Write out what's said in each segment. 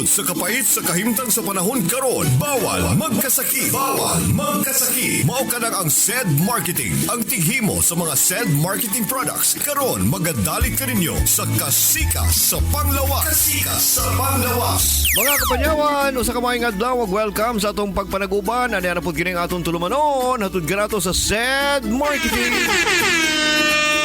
Tungod sa kapait sa kahimtang sa panahon karon, bawal magkasakit. Bawal magkasakit. Mao kanang ang SED Marketing, ang tighimo sa mga SED Marketing products. Karon magadalit kaninyo sa Kasika sa Panglawas. Kasika sa Panglawas. Mga kapanyawan, usa ka maayong adlaw ug welcome sa atong pagpanaguban. Ani na pud kini ang atong tulumanon, hatod kanato sa SED Marketing.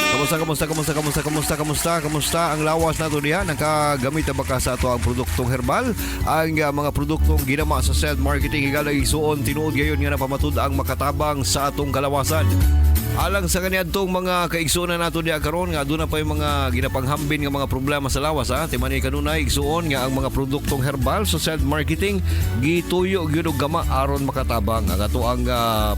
Kamusta, kamusta, kamusta, kamusta, kamusta, kamusta, kamusta ang lawas nato diha? Nakagamit na ba ka sa ato ang produktong herbal? Ang mga produktong ginama sa SED Marketing, higala igsuon, tinuod gayon nga napamatud ang makatabang sa atong kalawasan. Alang sa kaniadtong mga kaigsuonan nato diha karon nga aduna pa yung mga ginapanghambin nga mga problema sa lawas, ha. Timani kanunay, igsuon, nga ang mga produktong herbal sa SED Marketing gituyo gyud og gama aron makatabang. Ang ato ang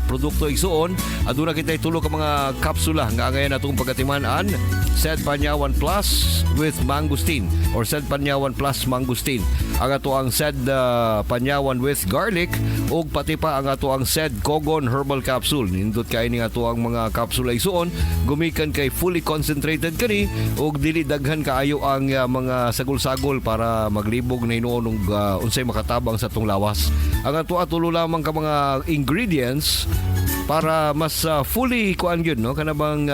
produkto, igsuon, aduna kitay tulo ka mga kapsula nga angayan atong pagatiman-an: SED Panyawan Plus with mangosteen or SED Panyawan Plus mangosteen, ang ato ang SED Panyawan with garlic ug pati pa ang ato ang SED Kogon Herbal Capsule. Nindot kay ni ato ang mga kapsula, igsuon, gumikan kay fully concentrated kani ug dili daghan kaayo ang mga sagol-sagol para maglibog na hinuon og unsay makatabang sa atong lawas. Ang ato tulo lamang ka mga ingredients para mas fully kuan gyud, no, kana bang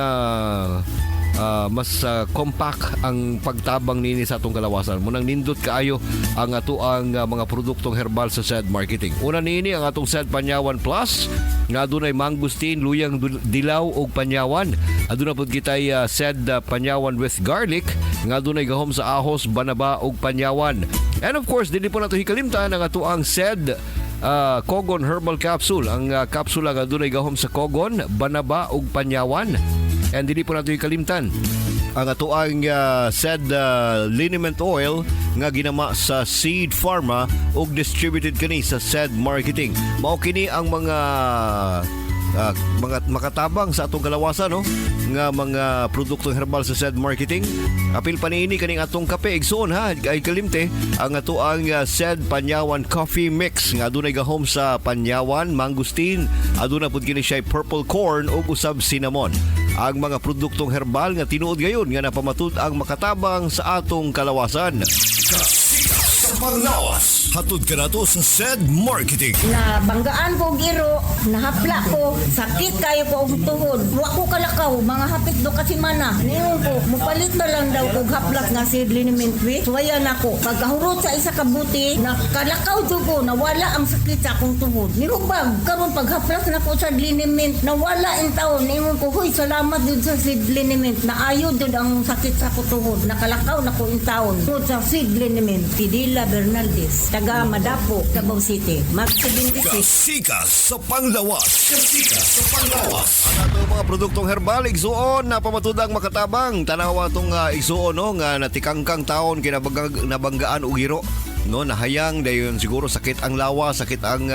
mas compact ang pagtabang nini sa atong kalawasan. Munang nindot kaayo ang ato ang mga produktong herbal sa SED Marketing. Una niini ang atong SED Panyawan Plus nga adunay mangosteen, luyang dilaw ug panyawan. Aduna pud kitay SED Panyawan with garlic nga adunay gahom sa ahos, banaba ug panyawan. And of course, dili po nato hikalimtan ang ato ang SED Kogon Herbal Capsule. Ang kapsula nga adunay gahom sa kogon, banaba ug panyawan. And dili po nato ikalimtan ang ato ang SED liniment oil nga ginama sa Seed Pharma ug distributed kani sa SED Marketing. Mao kini ang mga makatabang sa atong kalawasan, no, nga mga produktong herbal sa SED Marketing. Apil pa niini kaning atong kape, igsuon, ha, ay kalimte ang ato ang SED Panyawan Coffee Mix nga adunay gahom sa panyawan, mangosteen, aduna pud kini siya purple corn ug usab cinnamon. Ang mga produktong herbal nga tinuod gayon nga napamatud ang makatabang sa atong kalawasan. Kasika sa Panglawas. Hatod kanato sa SED Marketing. Na banggaan ko og iro, nahapla ko, sakit kayo ko og tuhod. Wa ko kalakaw, mga hapit 2 ka semana. Niingon ko, mupalit na lang daw og haplas nga si liniment we. Suwayan ako. Pagkahurot sa isa ka bote, nakalakaw jud ko, nawala ang sakit sa akong tuhod. Nihubag, karon paghaplas na ko sa liniment, nawala in taon. Niingon ko, "Huy, salamat jud sa seed liniment. Naayo jud ang sakit sa akong tuhod. Nakalakaw na ko in taon." Tungod sa seed liniment, Fidela Bernaldez, taga Madapo, Davao City. Mag 76. Kasika sa Panglawas. Kasika sa Panglawas. Ang atong mga produktong herbal, igsuon, na pamatudang makatabang. Tanawa itong igsuon, no, nga natikangkang taon kinabangga, nabanggaan og iro, no, nahayang dayon, siguro sakit ang lawa, sakit ang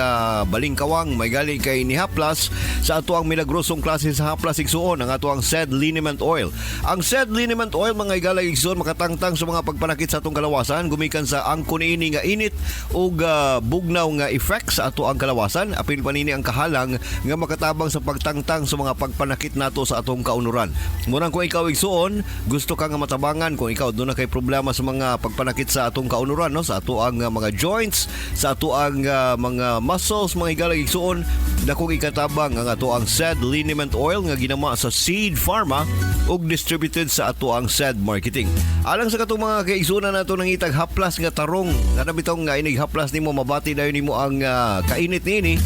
balingkawang, may gali kay ni haplas sa ato ang milagrosong klase sa haplas, igsuon, ang ato ang SED liniment oil. Ang SED liniment oil, mga higala, igsuon, makatangtang sa mga pagpanakit sa atong kalawasan gumikan sa angkon niini nga init ug bugnaw nga effect sa ato ang kalawasan. Apil pa nini ang kahalang nga makatabang sa pagtangtang sa mga pagpanakit nato sa atong kaunuran. Munang kung ikaw, igsuon, gusto ka nga matabangan, kung ikaw doon na kay problema sa mga pagpanakit sa atong kaunuran, no, sa ato ang mga joints, sa ato ang mga muscles, mga higala, igsuon, dakong ikatabang ang ato ang SED liniment oil nga ginama sa Seed Pharma ug distributed sa ato ang SED Marketing. Alang sa katong mga kaigsuonan nato nangitag haplas nga tarong, kana bitong nga inig haplas nimo mabati dayon nimo ang kainit niini.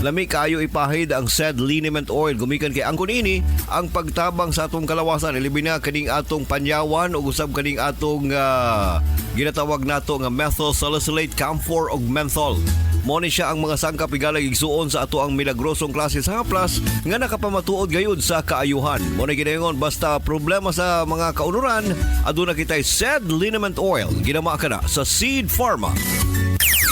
Lami kaayo ipahid ang SED liniment oil gumikan kay angkon ini ang pagtabang sa atong kalawasan, ilabi na kaning atong panyawan ug usab kaning atong ginatawag nato nga methyl salicylate, camphor ug menthol. Mo ni siya ang mga sangkap, higala, igsuon, sa ato ang milagrosong klase sa haplas nga nakapamatuod gayud sa kaayuhan. Mo ni ginayon, basta problema sa mga kaunuran, aduna kitay SED liniment oil ginama kana sa Seed Pharma.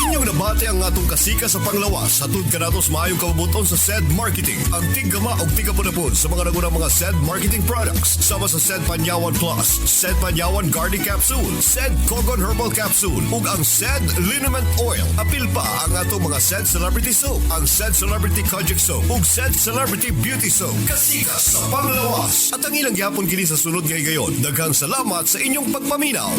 Inyong nabati ang atong Kasika sa Panglawas. Hatod kanato sa maayong kabubuton sa SED Marketing. Ang tiggama og tigapunapon sa mga nagunang mga SED Marketing products. Sama sa SED Panyawan Plus, SED Panyawan Garlic Capsule, SED Kogon Herbal Capsule, ug ang SED Liniment Oil. Apil pa ang atong mga SED Celebrity Soap, ang SED Celebrity Kojic Soap, ug SED Celebrity Beauty Soap. Kasika sa Panglawas. At ang ilang gyapon kini sa sunod nga higayon. Daghang salamat sa inyong pagpaminaw.